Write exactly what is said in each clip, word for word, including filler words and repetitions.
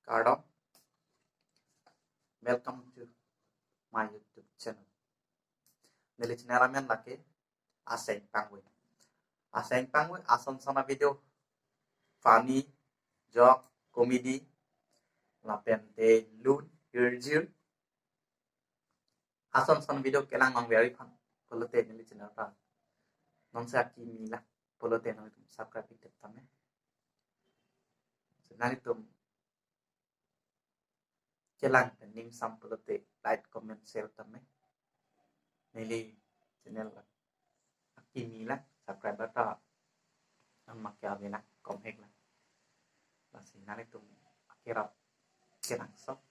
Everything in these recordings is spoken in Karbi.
Kardom. Welcome to my YouTube channel. Neli channel amen lake Aseng Pangvoi. Aseng Pangvoi ason son a-video, funny, joke, comedy, lapen te lun, hirjir, ason son video kelang nangver-i aphan pulote neli channel ta non si akimi lang pulote nangtum subscribe ik tame. Nanglitum kelang pen ning sam pulote like, comment, share tame. Neli channel akimi lang, subscriber ta an mak ke ave lang, kom hek lang. Lasi nanglitum akerap kenangsot.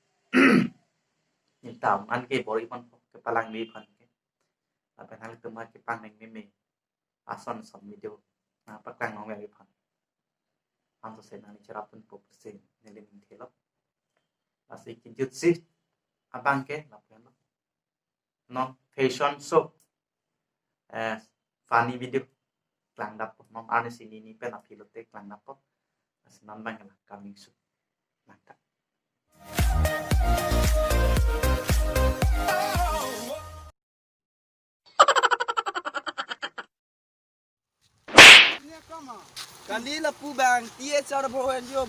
Ningta an ke bor-i pon kepalangme aphan ke. Lapen nanglitum kepangning meme ason son video nangpaklang nangver-i aphan, anso se nangcherap ponpo pusi neli ningthelo. Lasi kejut si abang ke lapen lo non fashion show, eh, funny video klangdap non arnisi nini pen aphi lote klangdappo. Lasi non abang ke la coming soon. Nangta. Kali lapu bang, T H R bro and yo.